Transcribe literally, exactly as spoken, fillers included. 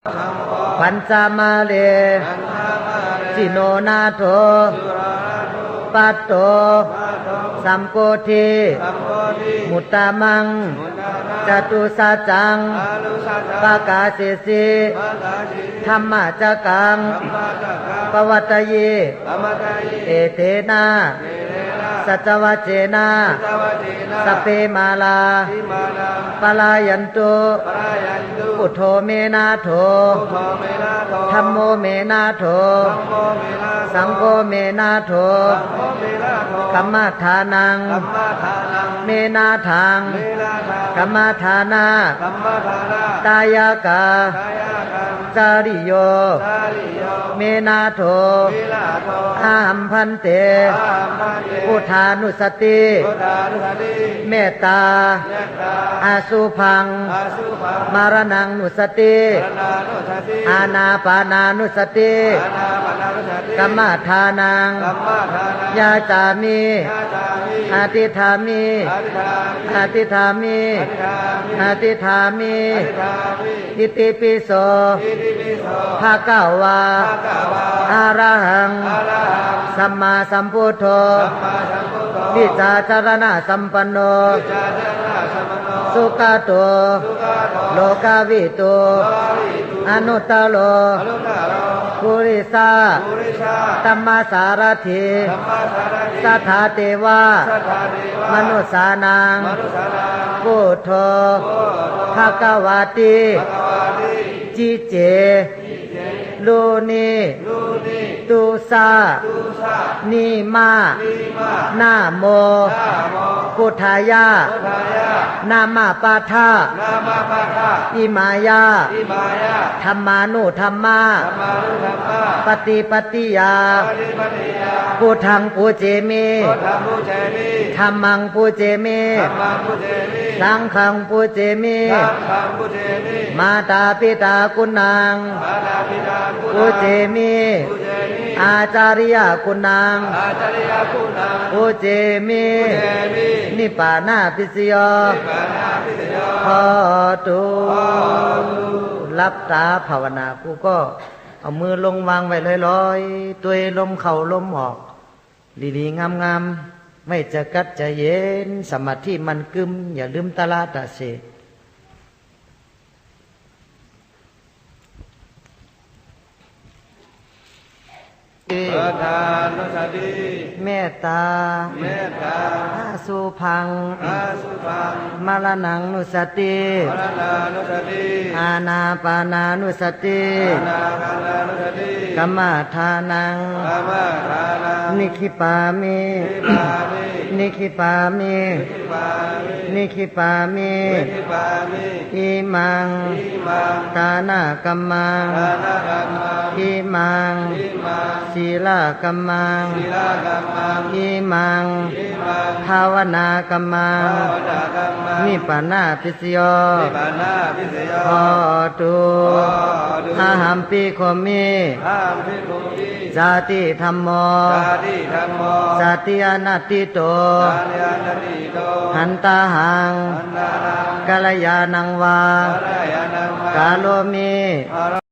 Pañcamare cino nātho patto sambodhi muttamaṃ catusaccaṃ pakāsesi dhammacakkaṃ pavattayi. Etena saccavajjena sabbe mārā parāyantu. Buddho me nātho, dhammo me nātho, saṅgho me nātho, kammaṭṭhānaṃ me nāthaṃ, kammaṭṭhāna dāyaka cariyo me nātho. Ahaṃ bhante buddhānussati mettā asubhaṃ maraṇānussati ānāpānānussati kammaṭṭhānaṃ yācāmi, adhiṭṭhāmi, adhiṭṭhāmi, adhiṭṭhāmi. Itipi so bhagavā arahaṃ sammāsambuddho vijjācaraṇasampanno sugato lokavidū anuttaro purisadammasārathi satthā devamanussānaṃ buddho bhagavāti. Cice rūni tusa nima namo buddhāya. Namapaṭṭha imāya dhammānudhamma paṭipattiyā buddhaṃ pūjemi, dhammaṃ pūjemi, saṅghaṃ pūjemi, mātāpitāguṇaṃ pūjemi, ācariyāguṇaṃ pūjemi. Nibbānapaccayo hotu. หลับตาภาวนา ครูก็เอามือลงวางไว้ลอยๆ ด้วยลมเข้าลมออก ดีๆ งามๆ ไว้ใจกัดใจเย็น สมาธิมั่นกึ่ม อย่าลืมตะละตะเส Buddhānussati mettā, mettā asubhaṃ, asubhaṃ maraṇānussati, maraṇānussati ānāpānānussati, ānāpānānussati kammaṭṭhānaṃ, kammaṭṭhānaṃ nikkhippāmi, nikkhippāmi, nikkhippāmi, nikkhippāmi, nikkhippāmi. Imaṃ, imaṃ dānakammaṃ, dānakammaṃ, imaṃ, imaṃ sīlakammaṃ, sīlakammaṃ, imaṃ, imaṃ bhāvanākammaṃ, bhāvanākammaṃ nibbānapaccayo, nibbānapaccayo hotu. Hotu. Ahaṃ bhikkhū me, ahaṃ bhikkhū me jātidhammo, jātidhammo jātiyānātīto, jātiyānātīto hantāhaṃ, hantāhaṃ kalyāṇaṃ vā, kalyāṇaṃ vā karomi, karomi